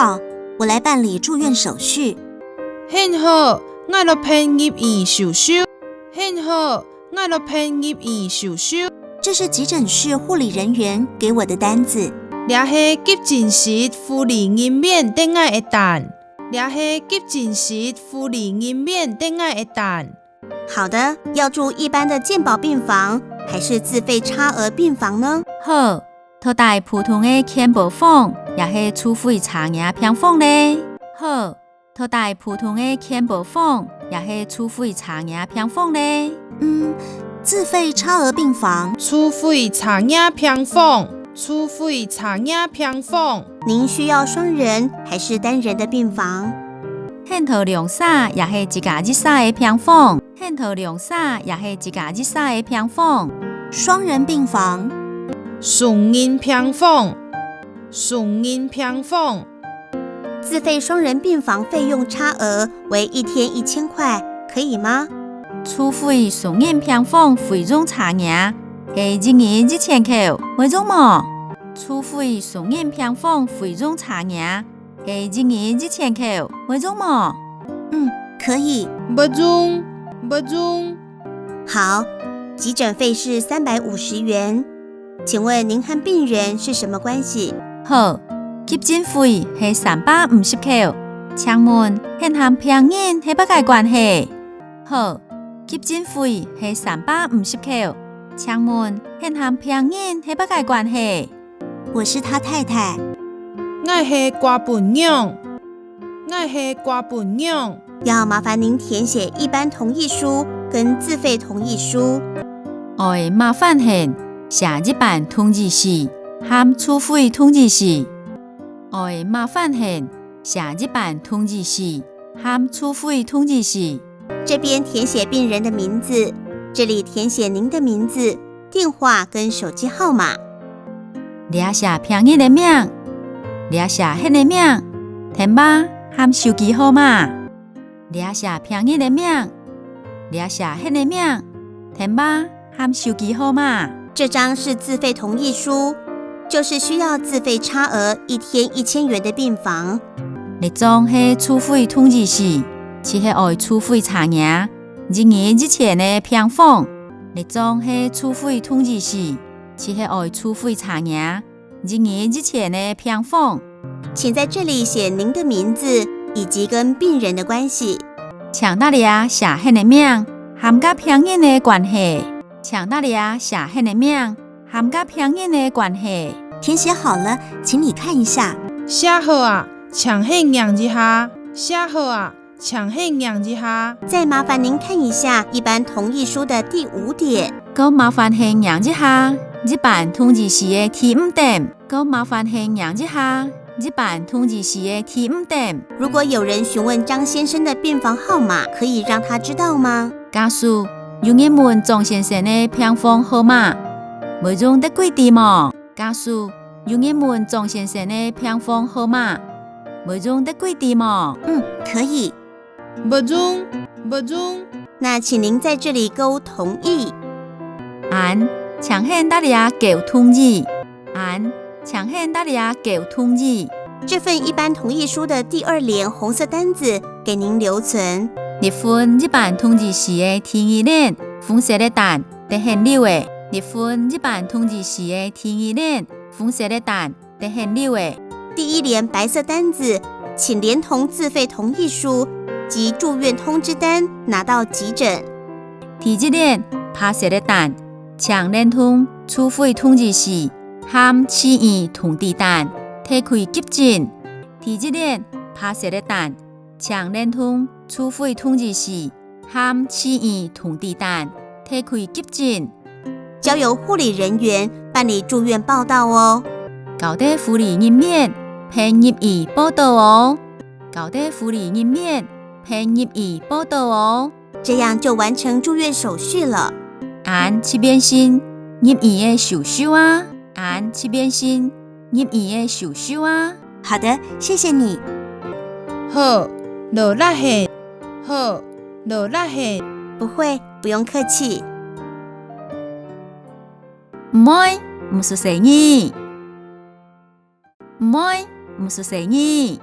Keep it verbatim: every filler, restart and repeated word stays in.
好，我来办理住院手续。很好，𠊎來辦入院手续。很好，𠊎來辦入院手续。这是急诊室护理人员给我的单子。這係急診室護理人員得𠊎个單。這係急診室護理人員得𠊎个單。好的，要住一般的健保病房，还是自费差额病房呢？好，到底普通个健保房，也係自费差額病房呢？好，到底普通个健保房，也係自费差額病房呢？嗯，自费差额病房。自费差額病房，自费差額病房。您需要双人还是单人的病房？你討兩儕也係自家一儕个病房？你討兩儕也係自家一儕个病房？双人病房。雙人病房。双人病房。自费双人病房费用差额为一天一千块，可以吗？自费双人病房费用差額係一日一千箍，會用無？自费双人病房费用差額係一日一千箍，會用無？嗯，可以。會用，會用。好，急诊费是三百五十元，请问您和病人是什么关系？好，急诊费係三百五十箍，請問你和病人係麼个關係？好，急診费係三百五十箍，請問你和病人係麼个關係？我是他太太。𠊎係佢餔娘。𠊎係佢餔娘。要麻烦您填写一般同意书跟自费同意书。愛麻煩你寫一般同意书和自费同意书。愛麻煩你寫一般同意书和自费同意书。这边填写病人的名字，这里填写您的名字、电话跟手机号码。這寫病人个名，這寫你个名、電話和手機號碼。這寫病人个名，這寫你个名、電話和手機號碼。这张是自费同意书，就是需要自费差额一天一千元的病房。這張係自费同意书，就係愛自费差額，一日一千个病房。這張係自费同意书，就係愛自费差額，一日一千个病房。请在这里写您的名字以及跟病人的关系。请在這寫你个名，和佮病人个關係。请在這寫你个名，和佮病人个關係。填写好了，请你看一下。寫好啊，請你䀴一下。寫好啊，请你䀴一下。再麻烦您看一下一般同意书的第五点。再麻烦你䀴一下一般同意书个第五点。再麻烦你䀴一下一般同意书个第五点。如果有人询问张先生的病房号码，可以让他知道吗？假使有人問张先生个病房号码，會用得佢知無？假使有人問张先生个病房号碼，會用得佢知無？嗯，可以。會用，會用。那请您在这里勾同意。恁，请你在這勾同意。恁，请你在這勾同意。这份一般同意书的第二联红色单子给您留存。這份一般同意书个第二联，红色个单，得你留个。這份一般同意书个第二联，红色个单，得你留个。第一联白色单子，请连同自费同意书及住院通知单拿到急诊。第一联白色个单，请连同自费同意书和住院通知单提去急诊。第一联白色个单，请连同自费同意书和住院通知单提去急诊。交由护理人员办理住院报到哦。交得護理人員辦入院报到哦。交得護理人员办入院报到哦。这样就完成住院手续了。恁就完成入院个手续啊。恁就完成入院个手续啊。好的，谢谢你。好，勞力你。好，勞力你。不会，不用客气。毋會，毋使細義。毋會，毋使細義。